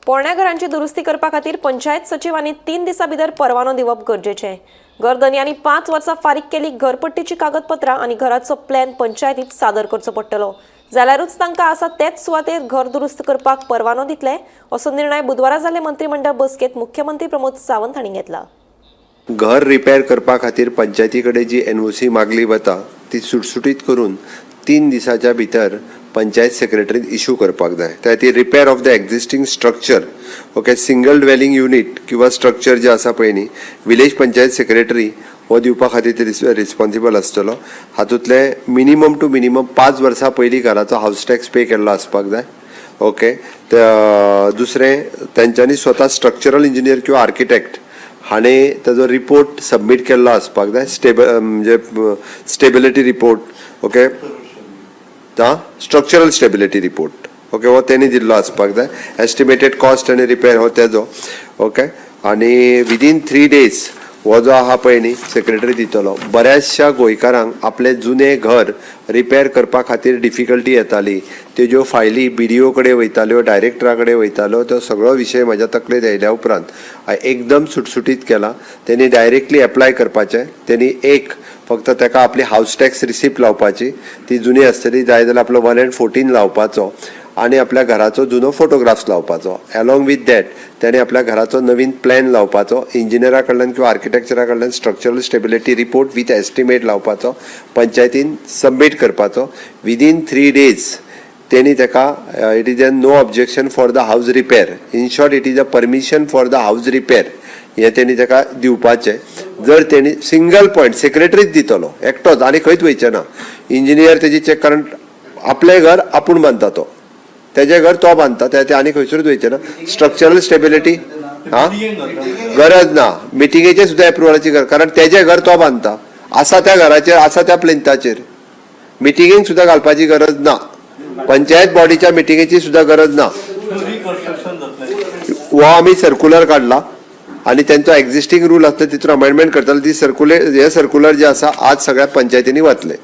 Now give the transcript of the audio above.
पोरण्या घरांची दुरुस्ती करपा खातीर पंचायत सचिवांनी 3 दिसां भितर परवानो दिवप गरजेचें. घरधनयांनी 5 वर्सां फारीक केल्ली घरपट्टीची कागदपत्रां आनी घराचो प्लॅन पंचायतीत सादर करचो पडटलो, जाल्यारूच तांकां आसा तेच सुवातेर घर दुरुस्त करपाक परवानो दितले, असो निर्णय बुधवारा जाल्ले मंत्रीमंडळ बसकेत मुख्यमंत्री प्रमोद सावंत हांणी घेतला. घर रिपेर करपा खातीर पंचायती कडेन जी एनओसी मागली वता, ती सुटसुटीत करून 3 दिसाच्या भितर पंचायत सेक्रेटरीन इशू करपाक जाय. त्या खातीर repair of the existing structure, okay, single dwelling unit किंवा स्ट्रक्चर जे आसा पळय न्ही, विलेज पंचायत सेक्रेटरी हो दिवपा खातीर रिस्पॉन्सिबल आसतलो. हातूंतले मिनिमम टू मिनिमम 5 वर्सां पयलीं घराचो हावस टॅक्स पे केल्लो आसपाक जाय, ओके. दुसरें, तेंच्यांनी स्वता स्ट्रक्चरल इंजिनियर किंवा आर्किटेक्ट हाणें ताजो रिपोर्ट सबमीट केल्लो आसपाक जाय, स्टेबल म्हणजे स्टेबिलिटी रिपोर्ट, ओके, आं, स्ट्रक्चरल स्टेबिलिटी रिपोर्ट, ओके, हो तेणी दिल्लो आसपाक जाय. एस्टिमेटेड कॉस्ट आनी रिपेर हो तेजो, ओके. आनी विदीन 3 डेज हो जो आहा पळय न्ही, सेक्रेटरी दितलो. बऱ्याचशा गोंयकारांक आपलें जुनें घर रिपेर करपा खातीर डिफिकल्टी येताली. तेज्यो फायली बीडीओ कडेन वयताल्यो, डायरेक्टरा कडेन वयताल्यो. तो सगळो विशय म्हाज्या तकलेंत आयल्या उपरांत हांवें एकदम सुटसुटीत केला. तेणी डायरेक्टली एप्लाय करपाचें. तेणी एक फक्त ताका आपली हावस टॅक्स रिसिप्ट लावपाची, ती जुनी आसतली, जाय जाल्यार आपलो 1 एंड 14 लावपाचो आनी आपल्या घराचो जुनो फोटोग्राफ्स लावपाचो. एलॉंग विथ that तेणे आपल्या घराचो नवीन प्लॅन लावपाचो, इंजिनियरा कडल्यान किंवा आर्किटेक्चरा कडल्यान structural stability report with estimate लावपाचो, पंचायतीन सबमीट करपाचो. विदीन 3 डेज तेणी ताका it is a no objection for the house repair, in short, it is a permission for the house repair, हें तेणी ताका दिवपाचें. जर तेणी सिंगल पॉयंट सेक्रेटरीच दितलो एकटोच आनी खंयच वयचें ना इंजिनियर तेजी चॅक, कारण आपलें घर आपूण बांदता तो, तेजें घर तो बांदता, ते आनी खंयसरूच वयचें ना. स्ट्रक्चरल स्टेबिलिटी हा गरज ना, मिटिंगेचे सुद्दां एप्रुवलाची गरज, कारण तेजें घर तो बांदता, आसा त्या घराचेर, आसा त्या प्लिंथाचेर. मिटिंगेक सुद्दां घालपाची गरज ना, पंचायत बॉडीच्या मिटिंगेची सुद्दां गरज ना. रिकन्स्ट्रक्शन जातलें? हो आमी सर्कुलर काडला आनी तेंचो एक्झिस्टींग रूल आसता, तितून अमेंडमेंट करतले. ती सर्कुलर, हे सर्कुलर जे आसा, आज सगळ्या पंचायतींनी वतले.